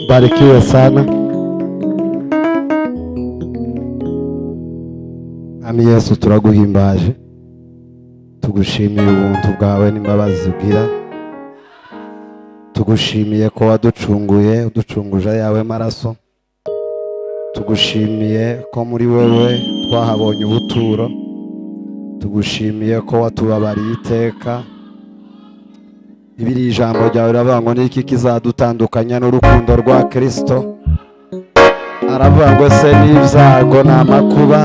Barikiwe sana. Ami Yesu, turaguhimbaje, tugushimiye ubuntu bwawe n'imbabazi ugira, tugushimiye ko waducunguye uducunguje yawe maraso, tugushimiye ko muri wewe twahabonye ubuturo, tugushimiye ko watubabariye iteka. Ibiri ijambo ryawe riravuga ngo niki kizadutandukanya n'urukundo rwa Kristo? Aravuga ngo se n'ibyago n'amakuba,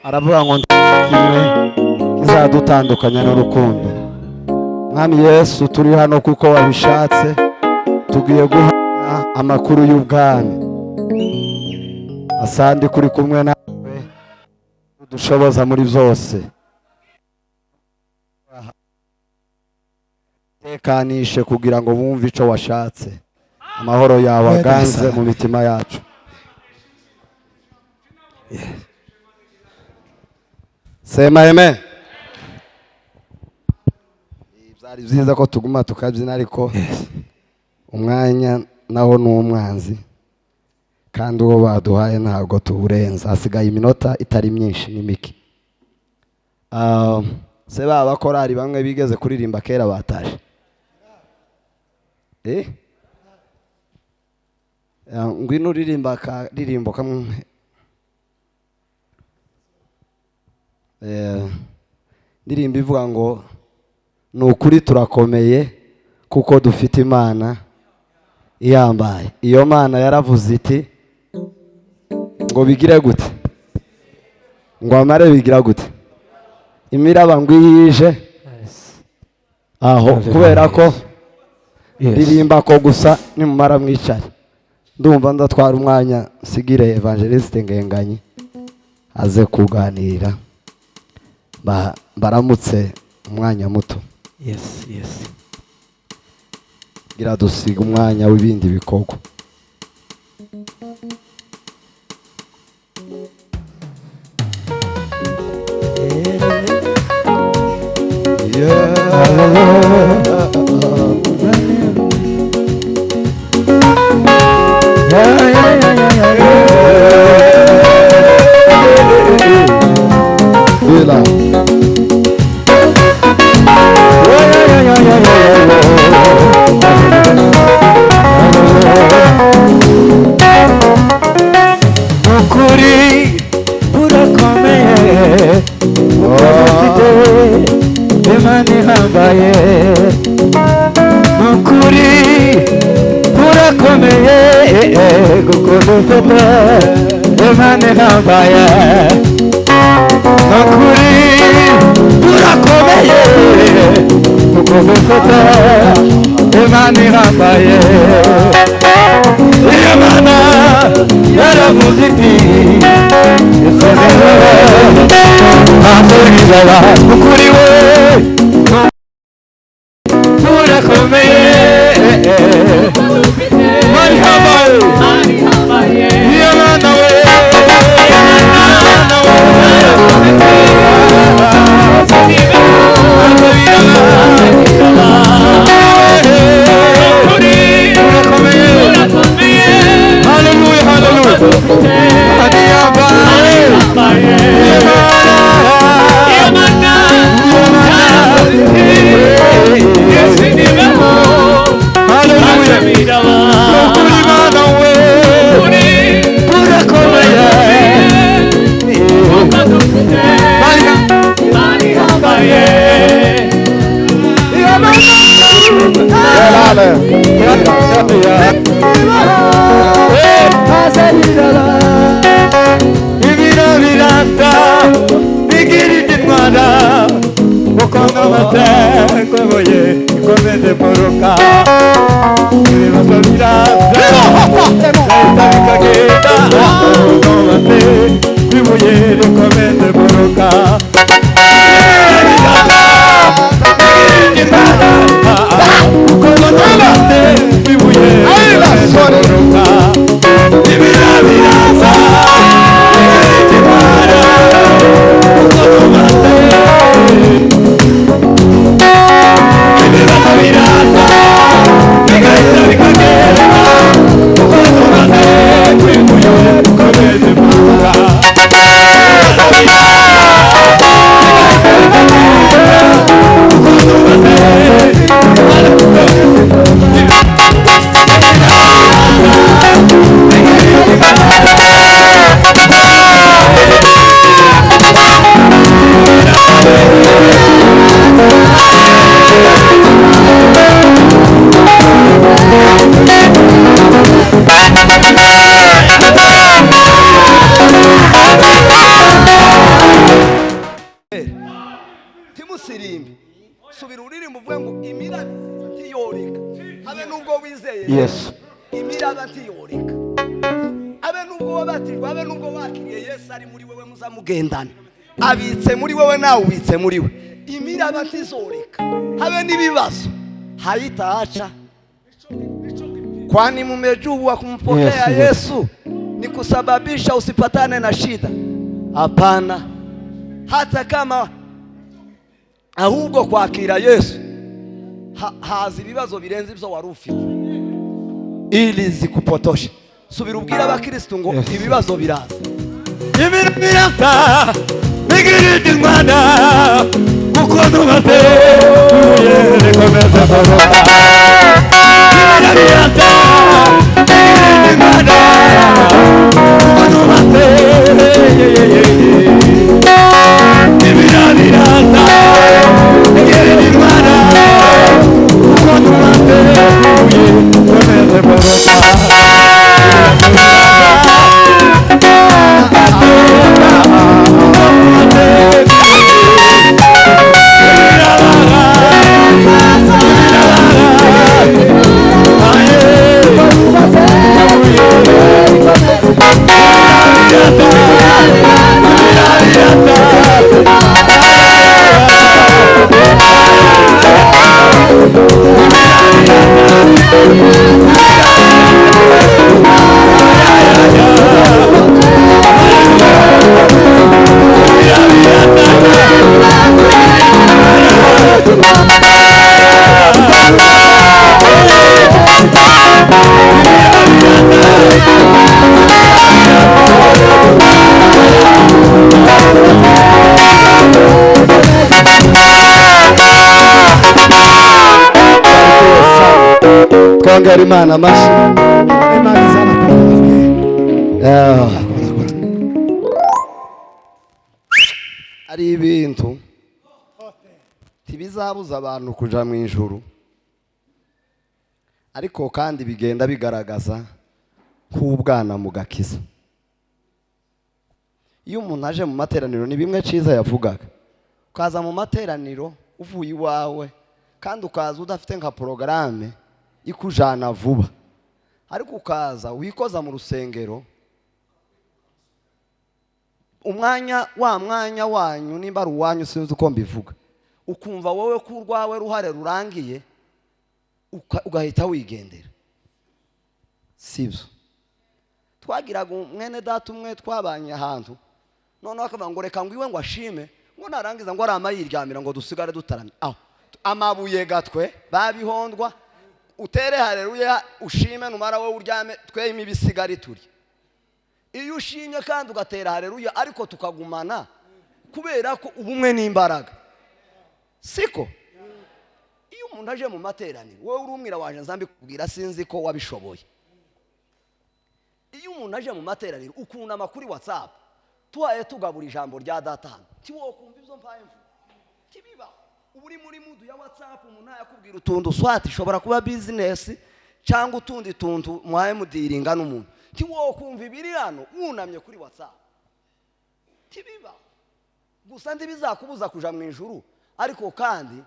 aravuga ngo kimwe kizadutandukanya n'urukundo. Mwami Yesu, turi hano kuko wabishatse, tugiye guhana amakuru y'ubwami. Asandi kuri kumwe nawe, udushoboza muri byose. Tekanishe kugira ngo bumve ico washatse. Amahoro yawe aganze mu mitima yacu. Sema amen. Byari byiza ko tuguma tukabyina, ariko umwanya naho ni umwanzi, kandi uwo baduhaye ntabwo tuwurenza. Hasigaye iminota itari myinshi, ni mike. Se baba korari bamwe bigeze kuririmba kera bataje. Ngwino uririmba akaririmbo kamwe. Ndirimba ivuga ngo ni ukuri turakomeye kuko dufite Imana iyambaye. Iyo Mana yaravuze iti ngo bigire gute, ngo amare bigira gute, imiraba ngwiyije aho, kubera ko ririmba ko gusa nimumara mwicare. Ndumva ndatwara umwanya sigire Evangeliste Ngenganyi aze kuganira, baramutse umwanya muto. Yes, yes. Gira dusiga umwanya w'ibindi bikorwa. Ukuri urakomeye, ufite Imana ihambaye. Ukuri urakomeye, kuko dufite Imana ihambaye. Ukuri urakomeye, kuko dufite Imana ihambaye. Imana yaravuze iti ukuri we urakomeye, Imana we, Imana we, Ibiro birata bigirira intwara kuko nk'amatekoboye ikomeze muruka ibibazo biraza bigahita bikagenda nubatse ibuye rikomeze muruka kuko nubatse ibuye rikomeze muruka ibiro biraza bigirira intwara kuko nubatse ibibazo biraza bigahita bikagera kuko nubatse ibuye rikomeze muruka Timusirimbe, subira uririmba uvuge ngo imiraba ntiyoreka, habe nubwo wizeye Yesu. Imiraba ntiyoreka, habe nubwo wabatijwe, habe nubwo wakiriye Yesu ari muri wewe, muzamugendana, abitse muri wewe, nawe ubitse muri we. Imiraba ntizoreka, habe n'ibibazo haitaacha, kwani mmejua kumpokea Yesu, Yesu ni kusababisha usipatane na shida? Hapana, hata kama ahubwo kwakira Yesu haza ibibazo birenze ibyo wari ufite ili zikupotoshe. Subira ubwira abakristo ngo Yes. ibibazo biraza. Ibiro birasa bigirira intwara kuko nubatse ibuye rikomeza kuruka ibiro birasa bigirira intwara kuko nubatse ibiro birasa bigirira intwara kuko nubatse ibuye rikomeza kuruka. Twongera Imana amashyi. Ah. Ari ibintu ntibizabuza abantu kuja mu ijuru, ariko kandi bigenda bigaragaza nk'ubwana mu gakiza. Iyo umuntu aje mu materaniro, ni bimwe Ciza yavugaga, ukaza mu materaniro uvuye iwawe kandi ukaza udafite nka porogaramu ikujana vuba, ariko ukaza wikoza mu rusengero umwanya wa mwanya wanyu, nimba ari uwanyu sinzi uko mbivuga, ukumva wowe ko urwawe ruhare rurangiye, ugahita wigendera. Sibyo? Twagiraga mwene data umwe twabanye ahantu, noneho akavuga ngo reka ngo iwe ngo ashime, ngo narangiza ngo arama yiryamira, ngo dusigare dutaramye aho amabuye gatwe babihondwa. Utere haleluya ushime, numara wowe uryame, tweme ibisigari turi. Iyo ushimye kandi ugatera haleluya, ariko tukagumana, kubera ko ubumwe n'imbaraga, siko? Iyo umuntu aje mu materaniro, wowe uri umwira waje nzambikubwira, sinzi ko wabishoboye. Iyo umuntu aje mu materaniro ukunama kuri WhatsApp, tuhaye tugabura ijambo rya data hano, ntiwokumva ibyo mpaye mvuga, kibibaho. Uba uri muri mood ya WhatsApp, umuntu yakubwira utuntu swati, ishobora kuba business Cyangwa utundi tuntu muhaye mudiringa n'umuntu, ntiwokumva ibiri hano wunamye kuri WhatsApp. Tibiba gusa, ntibizakubuza kuja mu ijuru, ariko kandi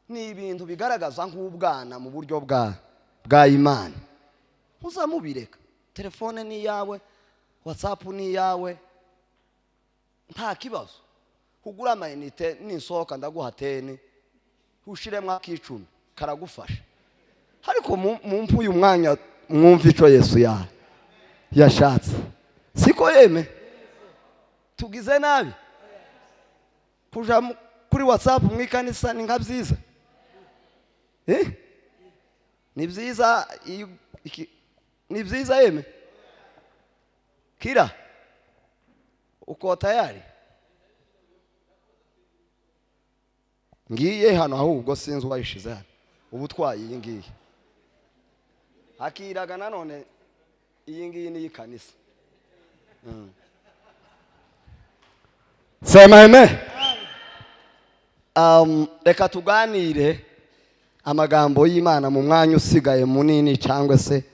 ni ibintu bigaragaza nk'ubwana mu buryo bwa Imana. Muzamubireka. Telefone ni iyawe, WhatsApp ni iyawe, nta kibazo. Kugura amayinite, ninsohoka ndaguha 10, ushiremo ak'icumi, karagufasha. Ariko mumpe uyu mwanya mwumve ico Yesu yashatse. Siko yeme? Tugize nabi kuja kuri WhatsApp mu ikanisa? Ni nka byiza, eh? Ni byiza ni byiza yeme. Kira uko tayari ngiye hano, ahubwo sinzi uwayishize hano, ubu utwaye iyi ngiyi akiraga. Nanone iyi ngiyi ni iy'ikanisa. Sema amen. Reka tuganire amagambo y'Imana mu mwanya usigaye munini, cyangwa se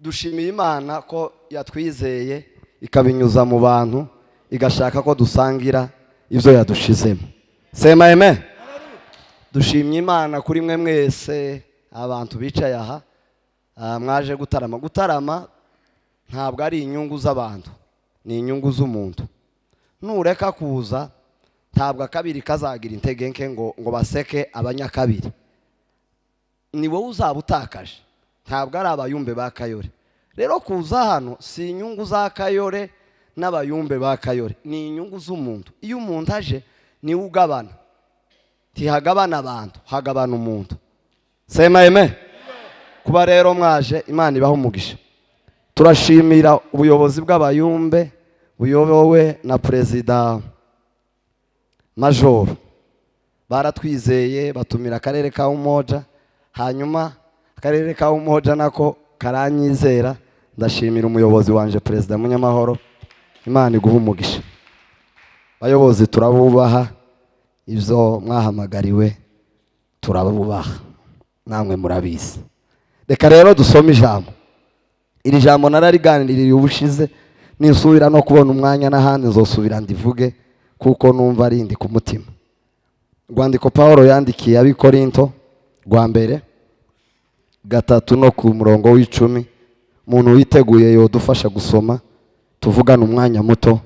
dushimiye Imana ko yatwizeye, ikabinyuza mu bantu, igashaka ko dusangira ibyo yadushizemo. Sema amen. Dushimye Imana kuri mwe mwese abantu bicaye aha, mwaje gutarama. Gutarama ntabwo ari inyungu z'abantu, ni inyungu z'umuntu. Nureka kuza, ntabwo akabiri kazagira intege nke ngo baseke abanyakabiri. Ni wowe uzaba utakaje, ntabwo ari abayumbe ba Kayore. Rero kuza hano si inyungu za Kayore n'abayumbe ba Kayore, ni inyungu z'umuntu. Iyo umuntu aje niwe ugabana, ntihagabana abantu, hagabana umuntu. Sema amen. Kuba rero mwaje, Imana ibaho umugisha. Turashimira ubuyobozi bw'abayumbe buyobowe na Perezida Majoro. Baratwizeye, batumira akarere ka Umoja, hanyuma akarere ka Umoja nako karanyizera. Ndashimira umuyobozi wanje Perezida Munyamahoro, Imana iguha umugisha. Bayobozi, turabubaha, ibyo mwahamagariwe turabubaha, namwe murabizi. Reka rero dusome ijambo. Iri jambo narariganiriye ubushize, ninsubira no kubona umwanya n'ahandi nzosubira ndivuge, kuko numva ari ndi ku mutima. Rwandiko Paul yandikiye Abikorinto rwa mbere 3 no ku murongo w'10. Umuntu witeguye yodufasha gusoma, tuvugane umwanya muto,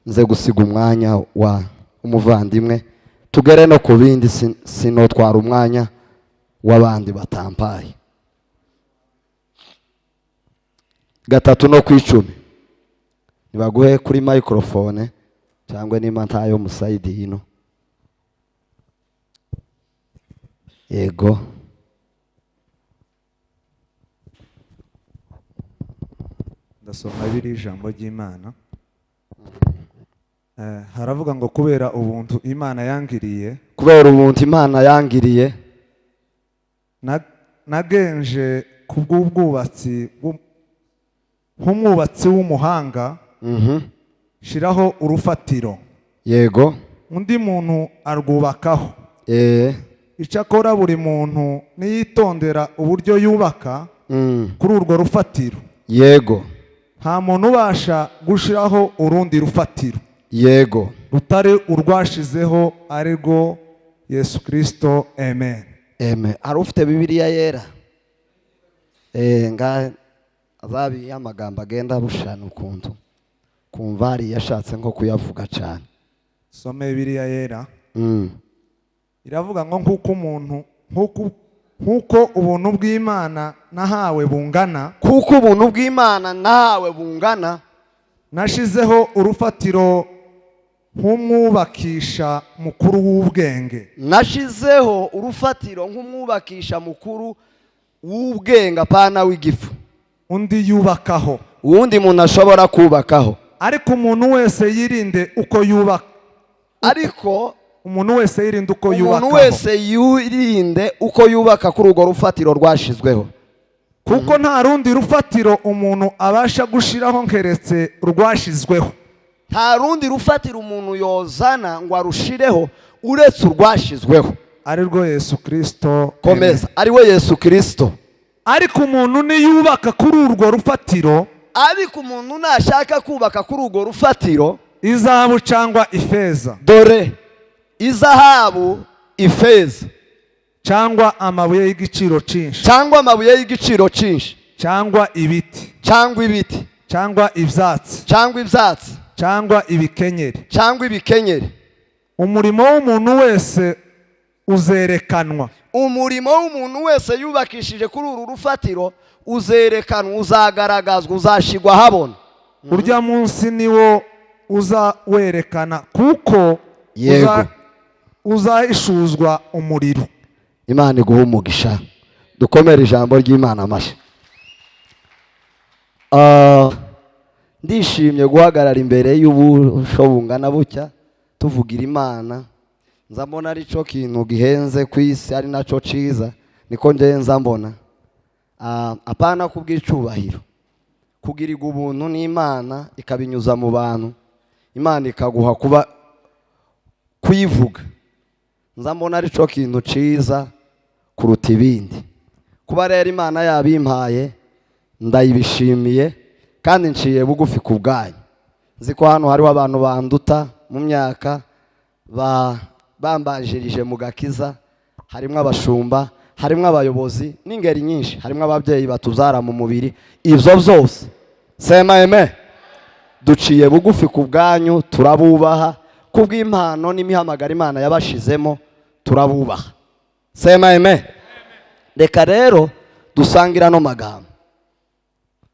nze gusiga umwanya wa umuvandimwe, tugere no ku bindi, sinotwara umwanya w'abandi batampaye. 3 no ku 10. Nibaguhe kuri microphone, cyangwa niba ntayo musayidi hino. Yego. Ndasoma biri ijambo ry'Imana. Haravuga ngo kubera ubuntu Imana yangiriye, kubera ubuntu Imana yangiriye, nagenje kubw'ubwubatsi nk'umwubatsi w'umuhanga, shiraho urufatiro. Yego. Undi muntu arwubakaho. Icyakora buri muntu niyitondera uburyo yubaka kuri urwo rufatiro. Yego. Nta muntu ubasha gushiraho urundi rufatiro. Yego. Rutari urwashizeho, ari rwo Yesu Kristo. Amen. Amen. Hari ufite Bibiliya yera? Nga azabi amagambo agenda abushana ukuntu kumva hari yashatse nko kuyavuga cyane. Some Bibiliya yera. Iravuga ngo nkuko umuntu nkuko ubuntu bw'Imana nahawe bungana, kuko ubuntu bw'Imana nahawe bungana, nashizeho urufatiro nk'umwubakisha mukuru w'ubwenge. Nashizeho urufatiro nk'umwubakisha mukuru w'ubwenge, apana w'igifu. Undi yubakaho, uwundi muntu ashobora kubakaho. Ariko umuntu wese yirinde uko yubaka. Ariko umuntu wese yirinde uko yubaka. Umuntu wese yirinde uko yubaka kuri urwo rufatiro rwashizweho. Kuko nta rundi rufatiro umuntu abasha gushiraho nkeretse rwashizweho. Nta rundi rufatiro umuntu yozana ngo arushireho uretse urwashizweho. Ari rwo Yesu Kirisito. Komeza. Ari we Yesu Kirisito. Ariko umuntu niyubaka kuri urwo rufatiro, Ariko umuntu nashaka kubaka kuri urwo rufatiro, izahabu cyangwa ifeza, dore izahabu, ifeza, cyangwa amabuye y'igiciro cyinshi, cyangwa amabuye y'igiciro cyinshi, cyangwa ibiti, cyangwa ibiti, cyangwa ibyatsi, cyangwa ibyatsi, cyangwa ibikenyeri, cyangwa ibikenyeri, umurimo w'umuntu wese uzerekanwa. Umurimo w'umuntu wese yubakishije kuri uru rufatiro uzerekanwa, uzagaragazwa, uzashyirwa ahabona. Urya munsi niwo uzawerekana, kuko uzahishuzwa umuriro. Imana iguha umugisha. Dukomere ijambo ry'Imana amashyi. Ndishimye guhagarara imbere y'ubusho bungana butya tuvugira Imana. Nza mbona ari cyo kintu gihenze ku isi, ari nacyo cyiza, niko ngenza mbona. Apana kubw'icubahiro, kugirirwa ubuntu n'Imana ikabinyuza mu bantu, Imana ikaguha kuba kuyivuga, nza mbona ari cyo kintu cyiza kuruta ibindi. Kuba rero Imana yabimpaye, ndayibishimiye kandi nciye bugufi ku bwanyu. Nzi ko hano hariho abantu banduta mu myaka, bambanjirije mu gakiza, harimo abashumba, harimo abayobozi n'ingeri nyinshi, harimo ababyeyi batuzara mu mubiri. Ibyo byose, sema amen. Duciye bugufi ku bwanyu, turabubaha kubw'impano n'imihamagaro Imana yabashizemo, turabubaha. Sema amen. Reka rero dusangira ano magambo.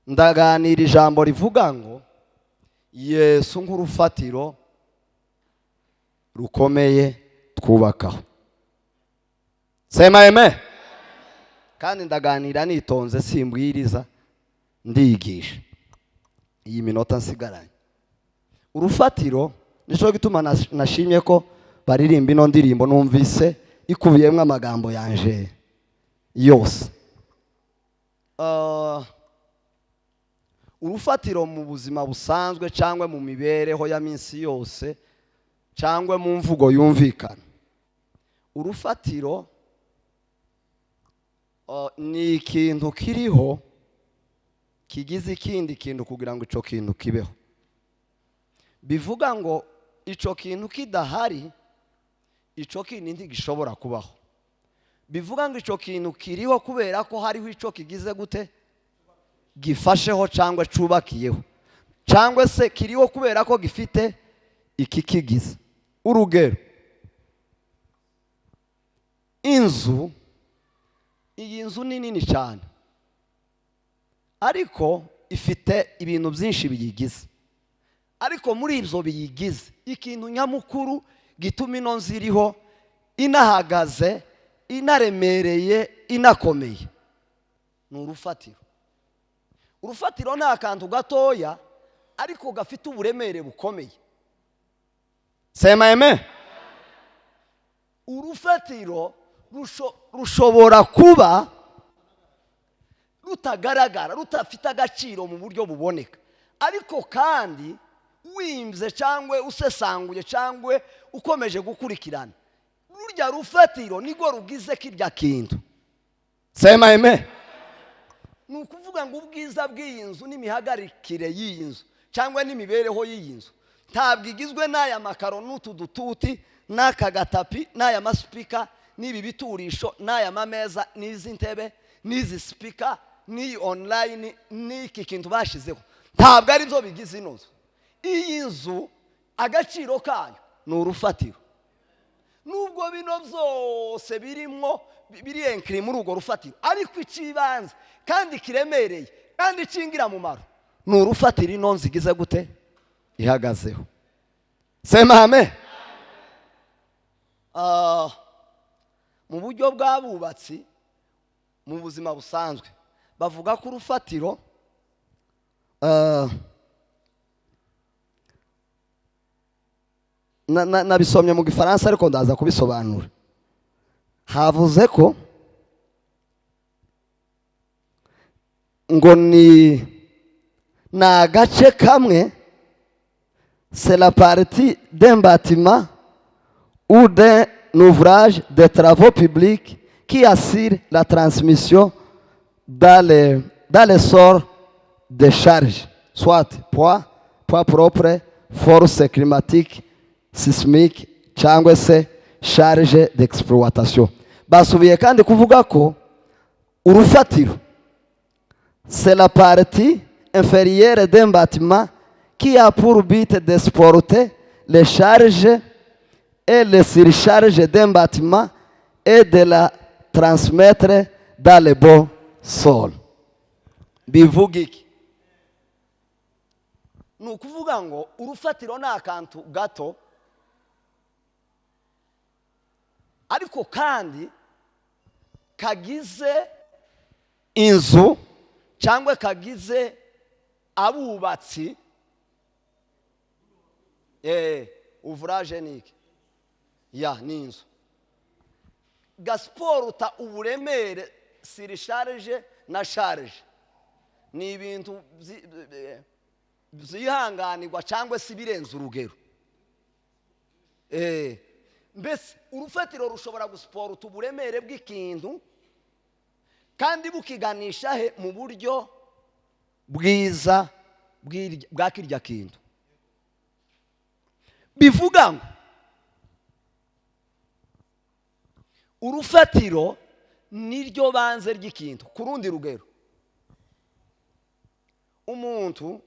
Ndaganira ijambo rivuga ngo Yesu nk'urufatiro rukomeye twubakaho. Sema amen. Kandi ndaganira nitonze, simbwiriza, ndigisha iyi minota nsigaranye. Urufatiro, nicyo gituma nashimye ko baririmba ino ndirimbo, numvise ikubiyemo amagambo yanje yose. Urufatiro mu buzima busanzwe cyangwa mu mibereho ya minsi yose cyangwa mu mvugo yumvikana, urufatiro ni ikintu kiriho kigize ikindi kintu kugira ngo icyo kintu kibeho. Bivuga ngo icyo kintu kidahari, icyo kindi ntigishobora kubaho. Bivuga ngo icyo kintu kiriho kubera ko hariho icyo kigize gute, gifasheho cyangwa cyubakiyeho, cyangwa se kiriho kubera ko gifite ikikigize. Urugero, inzu, iyi nzu ni nini cyane, ariko ifite ibintu byinshi biyigize. Ariko muri ibyo biyigize, ikintu nyamukuru gituma ino nzu iriho, inahagaze, inaremereye, inakomeye, ni urufatiro. Urufatiro ni akantu gatoya ariko gafite uburemere bukomeye. Sema amen. Urufatiro rushobora kuba rutagaragara, rudafite agaciro mu buryo buboneka, ariko kandi wimbye cyangwa usesanguye cyangwa ukomeje gukurikirana, rurya rufatiro nirwo rugize kirya kintu. Sema amen. Ni ukuvuga ngo ubwiza bw'iyi nzu n'imihagarikire y'iyi nzu cyangwa n'imibereho y'iyi nzu ntabwo igizwe n'aya makaro n'utu dututi n'aka gatapi n'aya masipika n'ibi biturisho n'aya mameza n'izi ntebe n'izi sipika n'iyi online n'iki kintu bashyizeho, ntabwo ari byo bigize ino nzu. Iyi nzu agaciro kayo ni urufatiro. Nubwo bino byose birimo biri enkiri muri urwo rufatiro, ariko icy'ibanze kandi kiremereye kandi cy'ingirakamaro ni urufatiro ino nzu igize gute, ihagazeho. Sema amen. Mu buryo bw'abubatsi mu buzima busanzwe bavuga ko urufatiro nabisomye mu Gifaransa ariko ndaza kubisobanura. Havuze ko ngo ni agace kamwe, c'est la partie d'un bâtiment ou d'un ouvrage de travaux publics qui assure la transmission dans les sorts de charge, soit poids, poids propre, force climatique, sismique cyangwa se charge d'exploitation. Basubiye kandi kuvuga ko urufatiro, c'est la partie inférieure d'un bâtiment qui a pour but de supporter les charges et les surcharges d'un bâtiment et de la transmettre dans le bon sol. Bivuga iki? Ni ukuvuga ngo urufatiro ni akantu gato, ariko kandi kagize inzu cyangwa kagize abubatsi. Ouvrage ni iki? Ya, ni inzu gasiporuta uburemere, surcharge na charge, ni ibintu byihanganirwa cyangwa se ibirenze urugero. Mbese urufatiro rushobora gusiporuta uburemere bw'ikintu kandi bukiganisha he? Mu buryo bwiza bwa kirya kintu. Bivuga ngo urufatiro niryo banze ry'ikintu. Ku rundi rugero, umuntu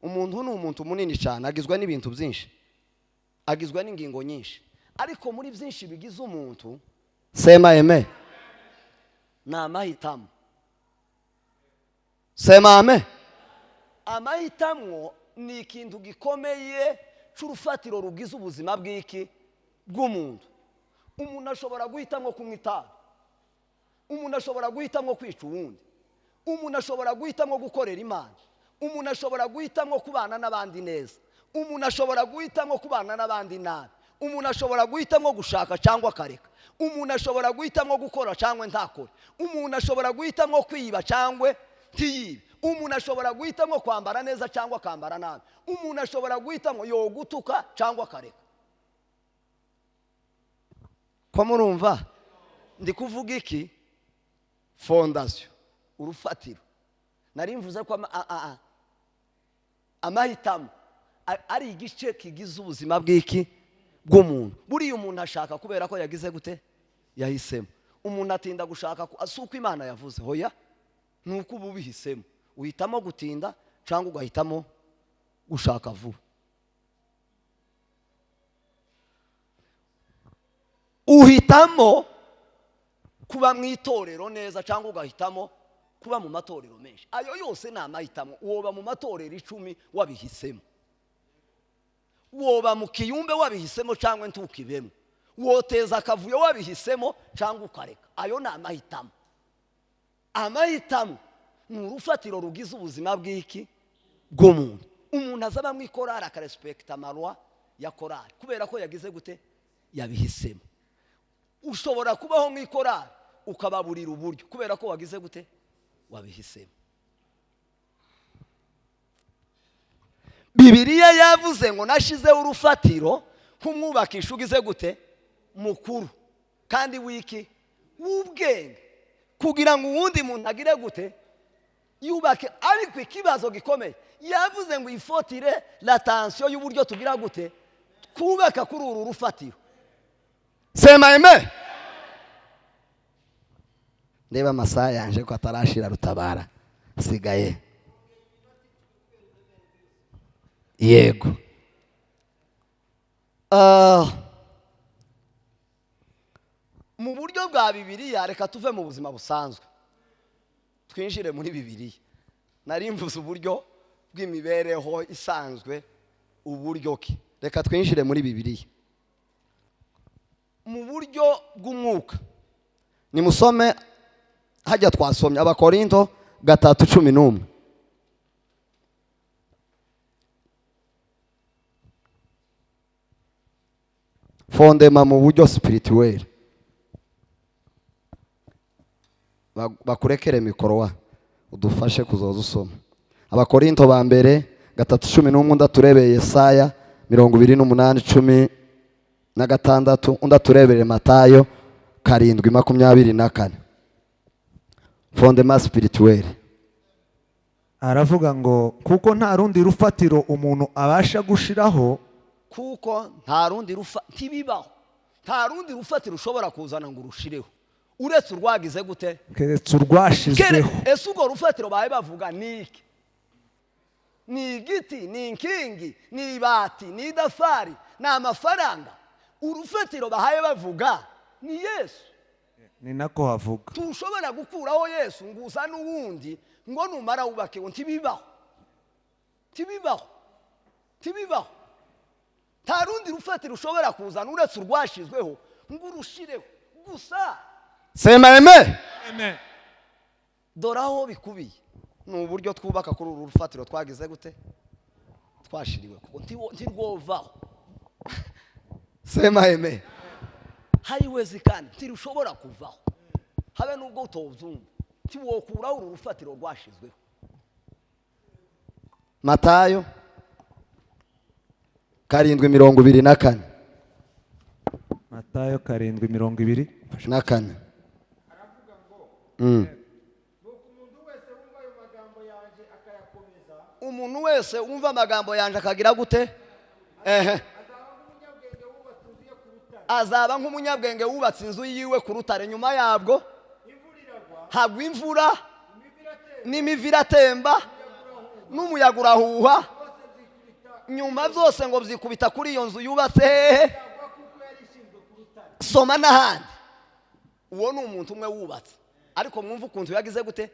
ni umuntu munini cyane, agizwe n'ibintu byinshi, agizwe n'ingingo nyinshi, ariko muri byinshi bigize umuntu, sema amen, ni amahitamo. Sema amen. Amahitamo ni ikintu gikomeye cy'urufatiro rugize ubuzima bw'iki? Bw'umuntu. Umuntu ashobora guhitamo kunywa itabi, umuntu ashobora guhitamo kwica uwundi, umuntu ashobora guhitamo gukorera Imana, umuntu ashobora guhitamo kubana n'abandi neza, umuntu ashobora guhitamo kubana n'abandi nabi, umuntu ashobora guhitamo gushaka cyangwa akareka, umuntu ashobora guhitamo gukora cyangwa ntakore, umuntu ashobora guhitamo kwiba cyangwa ntiyibe, umuntu ashobora guhitamo kwambara neza cyangwa akambara nabi, umuntu ashobora guhitamo yogutuka cyangwa akareka. Ko murumva ndi kuvuga iki? Fondation, urufatiro. Nari mvuze ko amahitamo ari igice kigize ubuzima bw'iki? Bw'umuntu. Buriya umuntu ashaka kubera ko yagize gute? Yahisemo. Umuntu atinda gushaka si uko Imana yavuze, hoya, ni uko uba ubihisemo. Uhitamo gutinda cyangwa ugahitamo gushaka vuba. Uhitamo kuba mu itorero neza cyangwa ugahitamo kuba mu matorero menshi. Ayo yose ni amahitamo. Woba mu matorero 10 wabihisemo, woba mu kiyumbe wabihisemo cyangwa ntukibemo, woteza akavuyo wabihisemo cyangwa ukareka. Ayo ni amahitamo. Amahitamo ni urufatiro rugize ubuzima bw'iki? Bw'umuntu. Umuntu azaba mu ikorari akarespekita amarwa ya korari kubera ko yagize gute? Yabihisemo. Ushobora kubaho mu ikorari ukababurira uburyo kubera ko wagize gute? Wabihisemo. Bibiliya yavuze ngo nashizeho urufatiro nk'umwubakisha ugize gute? Mukuru kandi wiki? W'ubwenge, kugira ngo uwundi muntu agire gute? Yubake. Ariko ikibazo gikomeye, yavuze ngo ifotire la tension y'uburyo tugira gute twubaka kuri uru rufatiro. Sema amen. Ndeba amasaha yanje ko atarashira, Rutabara sigaye. Yego. Mu buryo bwa Bibiliya, reka tuve mu buzima busanzwe twinjire muri Bibiliya. Nari mvuze uburyo bw'imibereho isanzwe, uburyo ki? Reka twinjire muri Bibiliya mu buryo bw'umwuka. Nimusome hajya twasomye Abakorinto 3:11. Fondema mu buryo spirituel. Bakurekere mikoro wa udufashe kuzoza usoma. Abakorinto ba mbere 3:11, ndaturebeye Yesaya 28:10. Na 6. Undi aturebere Matayo 7:24. Fondement spirituel. Aravuga ngo kuko nta rundi rufatiro umuntu abasha gushiraho. Kuko nta rundi rufa, ntibibaho, nta rundi rufatiro ushobora kuzana ngo urushireho uretse urwagize gute? Keretse urwashizweho. Ese urwo rufatiro bawe bavuga ni iki? Ni igiti? Ni inkingi? Ni ibati? Ni idafari? Ni amafaranga? Urufatiro bahaye bavuga ni Yesu. Ni nako havuga. Tushobora gukuraho Yesu ngo uzane uwundi ngo numara wubake, ngo ntibibaho, ntibibaho, ntibibaho. Nta rundi rufatiro ushobora kuzana uretse urwashyizweho ngo urushireho gusa. Sema amen. Dore aho bikubiye ni uburyo twubaka kuri uru rufatiro twagize gute? Twashiriwe, kuko ntirwovaho. Sema amen. Haiwezi kandi ntirushobora kuvaho, habe n'ubwo utobyumva, ntiwokuraho uru rufatiro rwashizweho. Matayo 7:24. Matayo 7:20. Na 4. Umuntu wese wumva amagambo yanjye akagira gute? Ehe, azaba nk'umunyabwenge wubatse inzu yiwe ku rutare. Nyuma yabwo hagwa imvura n'imivu iratemba n'umuyaga urahuha, nyuma byose ngo byikubita kuri iyo nzu yubatse hehe? Soma n'ahandi. Uwo ni umuntu umwe wubatse, ariko mwumva ukuntu yagize gute?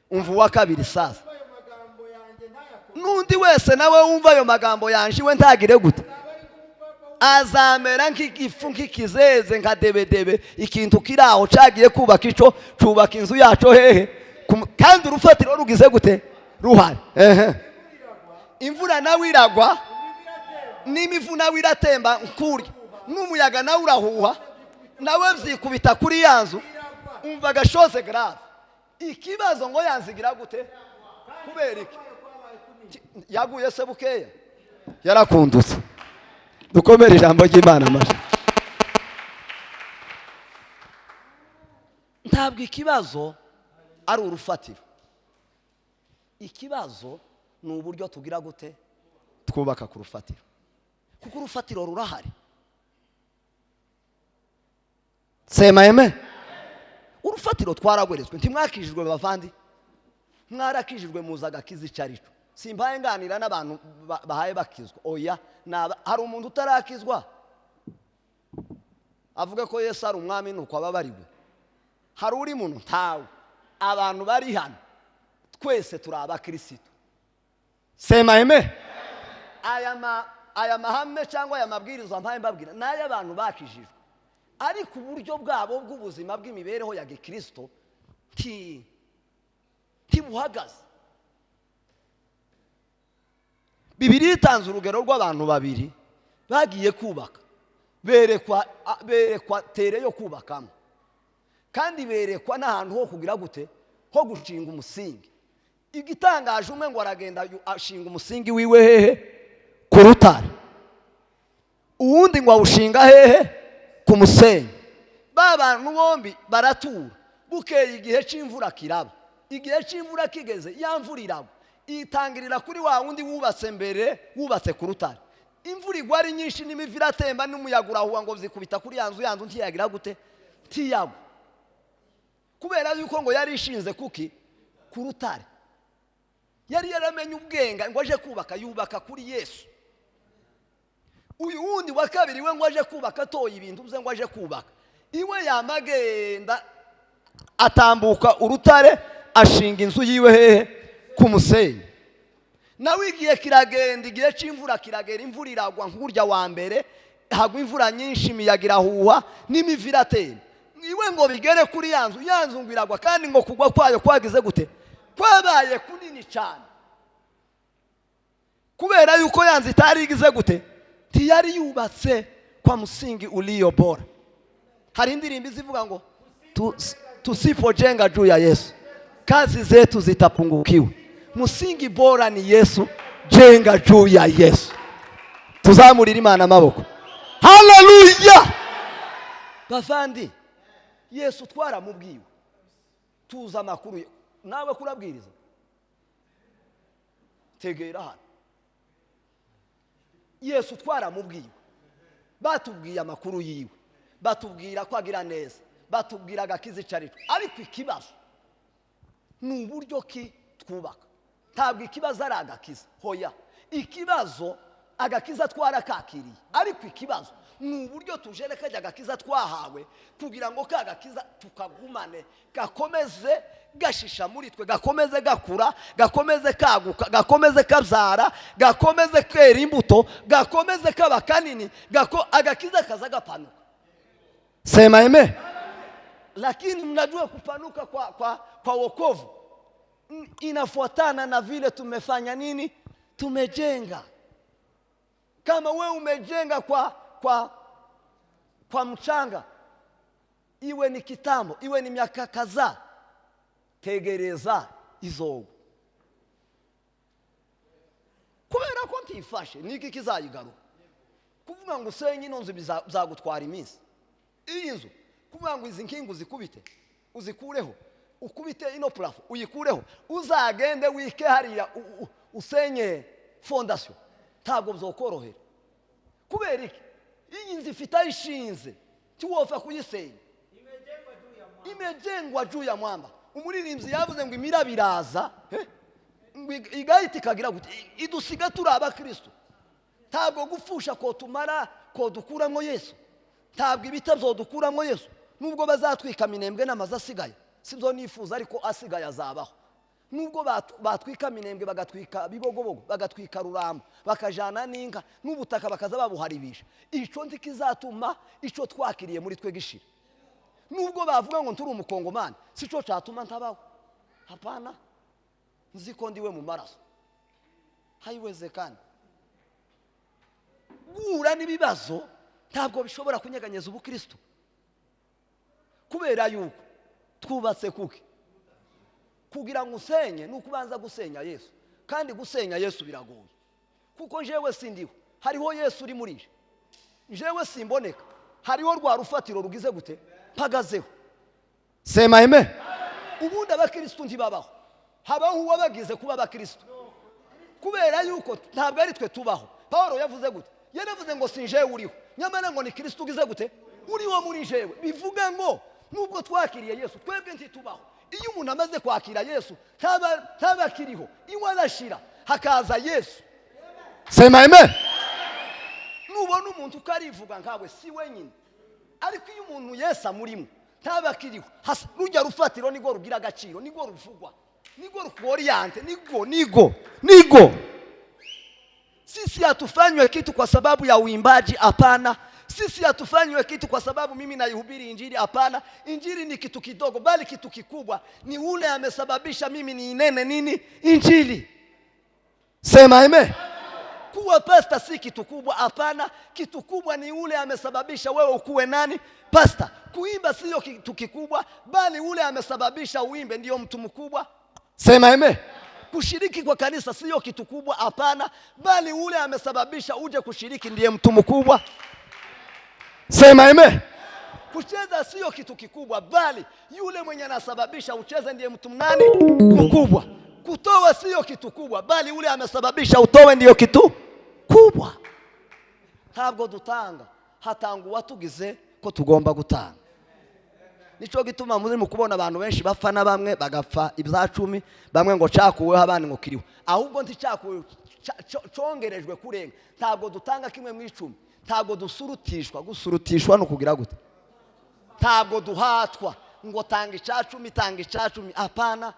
Umva uwa kabiri sasa: n'undi wese nawe wumva ayo magambo yanje iwe ntagire gute? Azamera nk'igifu, nk'ikizeze, nka debedebe, ikintu kiri aho cyagiye kubaka ico, cubaka inzu yaco hehe? Kandi urufatiro rugize gute? Ruhari. Ehe, imvura nawe iragwa n'imivu nawe iratemba nkurya n'umuyaga nawe urahuha, nawe byikubita kuri ya nzu. Umva agashoze grave. Ikibazo ngo yanzigira gute? Kubera iki? Yaguye se bukeya, yarakundutse. Dukomere ijambo ry'Imana amashyi. Ntabwo ikibazo ari urufatiro, ikibazo ni uburyo tugira gute? Twubaka ku rufatiro, kuko urufatiro rurahari. Sema amen. Urufatiro twaragweretswe. Ntimwakijijwe bavandi? Mwarakijijwe, muzi agakiza icyo ari cyo. Simbaye nganira n'abantu bahaye bakizwa, oya. Hari umuntu utarakizwa avuga ko Yesu ari umwami nuko ababariwe? Hari uri muntu? Ntawe. Abantu bari hano twese turi abakirisitu. Sema amen. Aya mahame cyangwa aya mabwiriza mpaye mbabwira ni ay'abantu bakijijwe, ariko uburyo bwabo bw'ubuzima bw'imibereho ya gikirisito ntibuhagaze. Bibiri itanze urugero rw'abantu babiri bagiye kubaka, berekwa tere yo kubakamo, kandi berekwa n'ahantu ho kugira gute? Ho gushinga umusingi. Igitangaje, umwe ngo aragenda ashinga umusingi wiwe hehe? Ku rutare. Uwundi ngo awushinga hehe? Ku musenyi. Ba bantu bombi baratura. Bukeye igihe cy'imvura kiraba. Igihe cy'imvura kigeze, ya mvura iragwa, itangirira kuri wa wundi wubatse mbere, wubatse ku rutare. Imvura igwa ari nyinshi, n'imivu iratemba n'umuyaga urahuha, ngo zikubita kuri ya nzu. Ya nzu ntiyagira gute? Ntiyagwa, kubera yuko ngo yari ishinze kuki? Ku rutare. Yari yaramenye ubwenge, ngo aje kubaka yubaka kuri Yesu. Uyu wundi wa kabiri we ngo aje kubaka, atoye ibintu bye ngo aje kubaka iwe, yamagenda atambuka urutare, ashinga inzu yiwe hehe? Ku musenyi. Nawe igihe kiragenda, igihe cy'imvura kiragera, imvura iragwa nk'urya wa mbere, hagwa imvura nyinshi, imiyaga irahuha n'imivu iratemba, iwe ngo bigere kuri ya nzu. Ya nzu ngo iragwa, kandi ngo kugwa kwayo kwagize gute? Kwabaye kunini cyane, kubera yuko ya nzu itari igize gute? Ntiyari yubatse kwa msingi ulio bora. Hari indirimbo izivuga ngo tusipojenga juu ya Yesu kazi zetu zitapungukiwa. Msingi bora ni Yesu, jenga juu ya Yesu. Tuzamurire Imana amaboko. Haleluya! Bavandi, Yesu twaramubwiwe, tuzi amakuru ye. Nawe kurabwiriza, tegera hano. Yesu twaramubwiwe, batubwiye amakuru yiwe, batubwira ko agira neza, batubwira agakiza icyo ari cyo. Ariko ikibazo ni uburyo ki twubaka. Ntabwo ikibazo ari agakiza, hoya. Ikibazo, agakiza twarakakiriye, ariko ikibazo ni uburyo tujere kajya agakiza twahawe, kugira ngo ka gakiza tukagumane, gakomeze gashisha muri twe, gakomeze gakura, gakomeze kaguka, gakomeze kabyara, gakomeze kera imbuto, gakomeze kaba kanini. Agakiza kaza gapanuka. Sema amen. Lakini mnajua kupanuka kwa wokovu inafuatana na vile tumefanya nini, tumejenga. Kama we umejenga kwa mchanga, iwe ni kitambo, iwe ni miaka kadhaa, tegereza izogo. Kubera ko ntifashe, niki kizayigaruka? Kuvuga ngo usenye ino nzu bizagutwara iminsi. Iyi nzu, kuvuga ngo izi nkingi uzikubite, uzikureho, ukubite ino plafond uyikureho, uzagende wike hariya usenye fondation, ntabwo byokorohera. Kubera iki? Iyi nzu ifite aho ishinze, ntiwopfa kuyisenya. Imejengwa juu ya mwamba. Umuririmbyi yavuze ngo imiraba iraza, ngo igahita ikagira gute, idusiga turi abakristo. Ntabwo gupfusha ko tumara ko dukuramo Yesu, ntabwo ibita byodukuramo Yesu. Nubwo bazatwika Minembwe n'amazu asigaye, sibyo nifuza, ariko asigaye azabaho. Nubwo batwika Minembwe, bagatwika Bibogobogo, bagatwika Rurambo, bakajana n'inka n'ubutaka, bakaza babuharibisha, ico ntikizatuma ico twakiriye muri twe gishira. Nubwo bavuga ngo nturi umukongomani, sico catuma ntabaho. Hapana, nzi ko ndiwe mu maraso. Haiwezekani. Guhura n'ibibazo ntabwo bishobora kunyeganyeza ubukristo, kubera yuko twubatse kuki. Kugira ngo usenye ni ukubanza gusenya Yesu, kandi gusenya Yesu biragoye, kuko njyewe sindiho, hariho Yesu uri muri nje. Njyewe simboneka, hariho rwa rufatiro rugize gute mpagazeho. Sema amen. Ubundi abakristo ntibabaho, habaho uwabagize kuba abakristo, kubera yuko ntabwo ari twe tubaho. Paul yavuze gute? Yaravuze ngo si njyewe uriho, nyamara ngo ni Kristo ugize gute uriho muri njyewe. Bivuga ngo nubwo twakiriye Yesu, twebwe ntitubaho. Iyo umuntu amaze kwakira Yesu, ntaba akiriho, iwe arashira, hakaza Yesu. Sema amen. Nubona umuntu ukarivuga nkawe, si wenyine. Ariko iyo umuntu Yesu amurimo, ntaba akiriho. Rujya rufatiro nirwo rugira agaciro, nirwo ruvugwa, nirwo rukuoriyante, nirwo nirwo nirwo. Sisi hatufanywe kitu kwa sababu ya uimbaji, hapana. Sisi hatufanywe kitu kwa sababu mimi naihubiri injili, hapana. Injili ni kitu kidogo, bali kitu kikubwa ni ule amesababisha mimi niinene nini? Injili. Sema amen. Kuwa pasta si kitu kubwa, hapana. Kitu kubwa ni ule amesababisha wewe ukuwe nani? Pasta. Kuimba sio kitu kikubwa, bali ule amesababisha uimbe ndio mtu mkubwa. Sema amen. Kushiriki kwa kanisa sio kitu kubwa, hapana, bali ule amesababisha uje kushiriki ndiye mtu mkubwa. Sema amen. Kucheza sio kitu kikubwa, bali yule mwenye anasababisha ucheze ndiye mtu nani mkubwa. Kutoa sio kitu kubwa, bali ule amesababisha utowe ndiyo kitu kubwa. Ntabwo dutanga, hatanga uwatugize ko tugomba gutanga. Nico gituma muri mu kubona abantu benshi bapfa, na bamwe bagapfa ibya cumi, bamwe ngo cakuweho, abandi ngo kiriho. Ahubwo nticakuwe, congerejwe kurenga. Ntabwo dutanga kimwe mu icumi, ntabwo dusurutishwa. Gusurutishwa no kugira gute? Ntabwo duhatwa ngo tanga icacumi, tanga icacumi, hapana.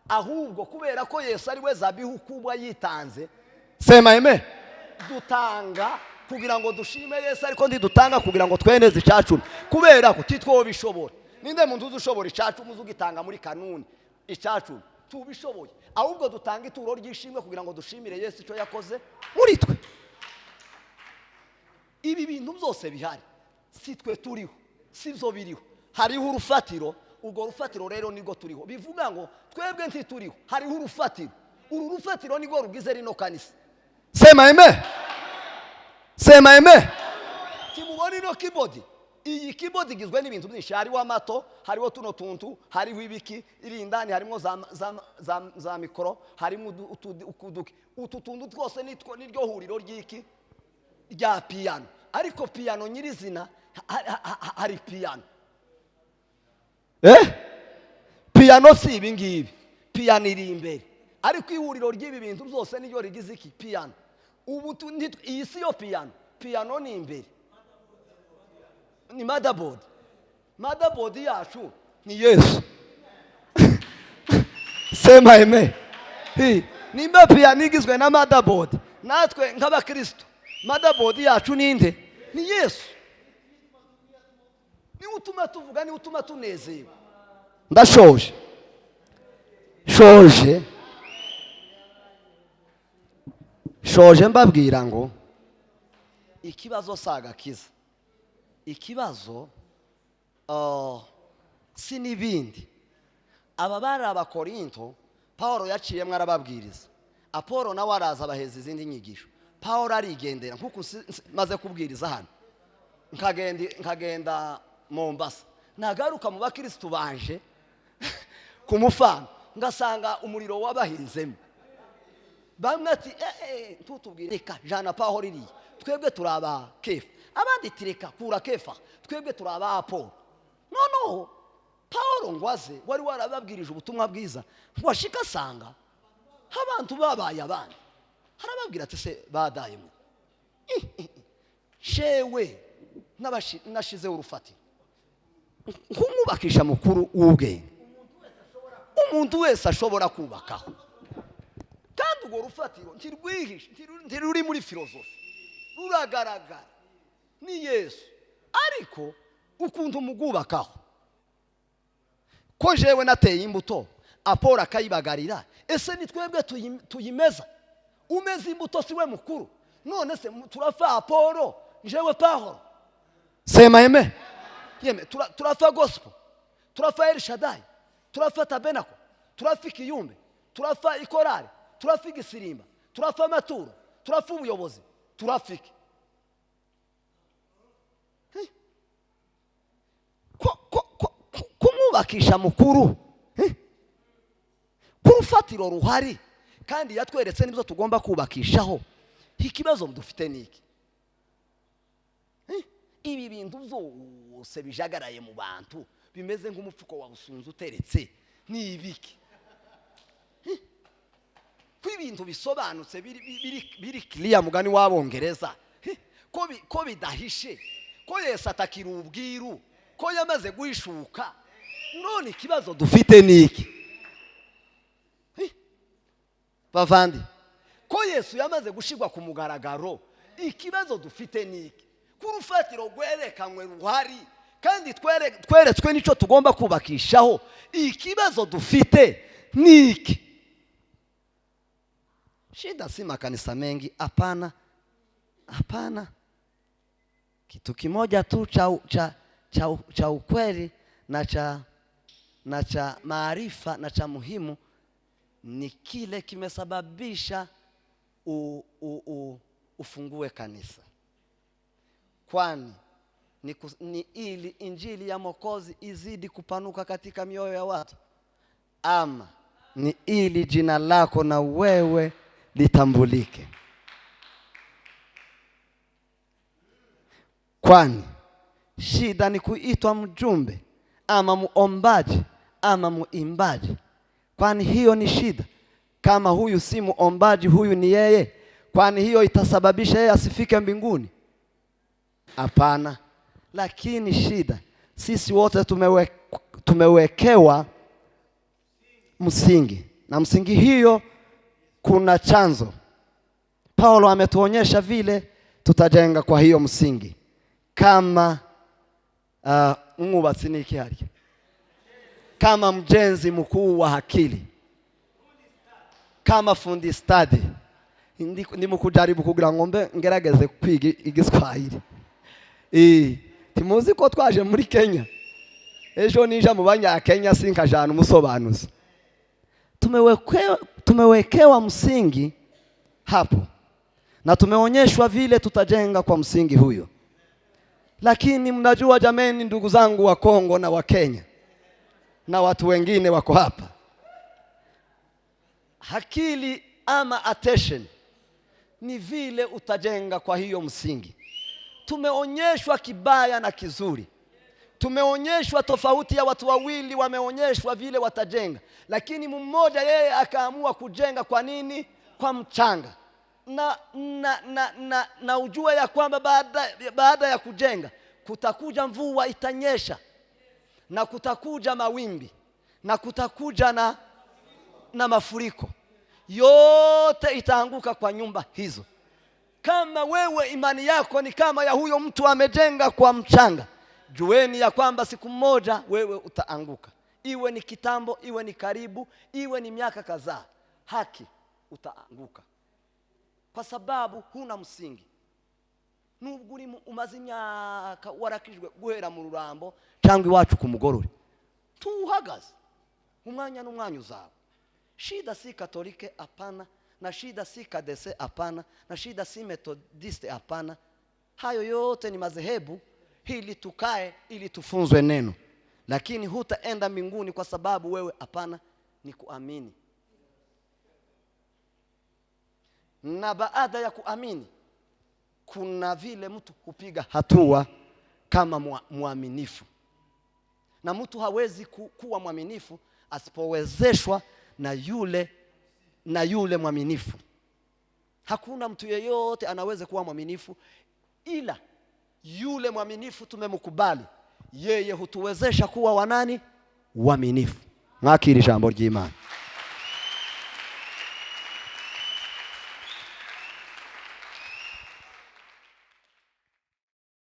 Ahubwo kubera ko Yesu ari we zabihu kubwa yitanze, sema amen, dutanga kugira ngo dushime Yesu, ariko ntidutanga kugira ngo tweneze icacumi, kubera ko titwo bishobora. Ninde muntu uzi ushobora icacumi, uzi ugitanga muri kanuni icacumi? Tubishoboye. Ahubwo dutanga ituro ry'ishimwe kugira ngo dushimire Yesu icyo yakoze muri twe. Ibi bintu byose bihari, si twe turiho, si byo biriho, hariho urufatiro. Urwo rufatiro rero nirwo turiho. Bivuga ngo twebwe ntituriho, hariho urufatiro. Uru rufatiro nirwo rugize rino kanisa. Sema amen. Sema amen. Timubona ino keyboard? Iyi keyboard igizwe n'ibintu byinshi: hariho amato, hariho tuno tuntu, hariho ibiki iri indani, harimo za mikoro, harimo utu tuntu twose nitwo niryo huriro ry'iki, rya piyano. Ariko piyano nyirizina, hari piyano, piyano si ibi ngibi, piyano iri imbere, ariko ihuriro ry'ibi bintu byose niryo rigize iki, piyano. Ubu iyi si yo piyano, piyano ni imbere, ni motherboard. Motherboard yacu ni Yesu. Sema amen. Nimba piyano igizwe na motherboard, natwe nk'abakristo motherboard yacu ninde? Ni Yesu. Niwe utuma tuvuga, niwe utuma tunezewe. Ndashoje, shoje, shoje mbabwira ngo ikibazo si agakiza, ikibazo si n'ibindi. Aba bari Abakorinto, Paul yaciyemo arababwiriza, Apolo nawe araza abaheza izindi nyigisho, Paul arigendera. Nk'uko maze kubwiriza hano, nkagenda Mombasa, nagaruka mu bakirisitu banje ku mufano, ngasanga umuriro wabahinzemo. Bamwe ati: "Ntutubwire, reka jana Paul iriya, twebwe turi aba Kefa." Abandi ati: "Reka kura Kefa, twebwe turi aba Apolo." Noneho Paul ngo aze, wari warababwirije ubutumwa bwiza, ngo ashike asanga abantu babaye abandi, harababwira ati: "Se badaye mwe, shewe nashizeho urufatiro nk'umwubakisha mukuru w'ubwenge, umuntu wese ashobora kubakaho, kandi urwo rufatiro ntirwihishe, ntiruri muri filozofi, ruragaragara, ni Yesu. Ariko ukuntu mugubakaho, ko jewe nateye imbuto, Apolo akayibagarira, ese ni twebwe tuyimeza? Umeze imbuto si we mukuru? None se turafa Apolo, jewe Pahoro? Sema amen. Yeme, turafa gospel, turafa El Shaddai, turafa tabenako, turafa ikiyumbe, turafa ikorari, turafa igisirimba, turafa amaturo, turafa ubuyobozi, turafa iki? Kumwubakisha mukuru, ku rufatiro ruhari kandi yatweretse n'ibyo tugomba kubakishaho, ikibazo dufite ni iki? Ibi bintu byose bijagaraye mu bantu bimeze nk'umupfuko wa busunzu uteretse ni ibiki? Ko ibintu bisobanutse, biri kiriya mugani w'Abongereza, ko bidahishe, ko Yesu atakira ubwiru, ko yamaze guhishuka, none ikibazo dufite ni iki? Bavandi, ko Yesu yamaze gushyirwa ku mugaragaro, ikibazo dufite ni iki? Ko urufatiro rwerekanywe ruhari kandi tweretswe n'icyo tugomba kubakishaho, ikibazo dufite ni iki? Shida si makanisa mengi, hapana, hapana. Kitu kimoja tu cha ukweli na cha maarifa na cha muhimu ni kile kimesababisha ufungue kanisa, kwani ni ili injili ya Mwokozi izidi kupanuka katika mioyo ya watu, ama ni ili jina lako na wewe litambulike? Kwani shida ni kuitwa mjumbe ama muombaji ama muimbaji? Kwani hiyo ni shida? Kama huyu si muombaji, huyu ni yeye, kwani hiyo itasababisha yeye asifike mbinguni? Hapana. Lakini shida, sisi wote tumewekewa msingi, na msingi hiyo kuna chanzo. Paulo ametuonyesha vile tutajenga kwa hiyo msingi, kama umwubatsi ni iki harya, kama mjenzi mkuu wa akili, kama fundi stadi. Ndimo kujaribu kugira ngo mbe ngerageze kwiga Igiswahili. Timuzi ko twaje muri Kenya, ejo nija mu Banyakenya sinkajana umusobanuzi. Tumewekewa msingi hapo na tumeonyeshwa vile tutajenga kwa msingi huyo. Lakini mnajua jameni, ndugu zangu wa Kongo na wa Kenya na watu wengine wako hapa, akili ama attention ni vile utajenga kwa hiyo msingi. Tumeonyeshwa kibaya na kizuri, tumeonyeshwa tofauti ya watu wawili, wameonyeshwa vile watajenga, lakini mmoja yeye akaamua kujenga kwa nini? Kwa mchanga. Na ujue ya kwamba baada ya kujenga kutakuja mvua itanyesha, na kutakuja mawimbi, na kutakuja na mafuriko, yote itaanguka kwa nyumba hizo. Kama wewe imani yako ni kama ya huyo mtu amejenga kwa mchanga, jueni ya kwamba siku moja wewe utaanguka, iwe ni kitambo, iwe ni karibu, iwe ni miaka kadhaa, haki utaanguka, kwa sababu huna msingi. Nubwo uri umaze imyaka warakijwe guhera mu Rurambo cyangwa iwacu ku Mugorore, tuhagaze umwanya n'umwanya uzaba. Shida si Katolike, hapana, na shida si Kadese, hapana, na shida si Methodiste, hapana. Hayo yote ni madhehebu ili tukae, ili tufunzwe neno, lakini hutaenda mbinguni kwa sababu wewe, hapana, ni kuamini. Na baada ya kuamini kuna vile mtu hupiga hatua kama mwaminifu, na mtu hawezi kuwa mwaminifu asipowezeshwa na yule mwaminifu. Hakuna mtu yeyote anaweza kuwa mwaminifu ila yule mwaminifu tumemkubali yeye, hutuwezesha kuwa wanani? Waaminifu. Mwakiri jambo ry'Imana.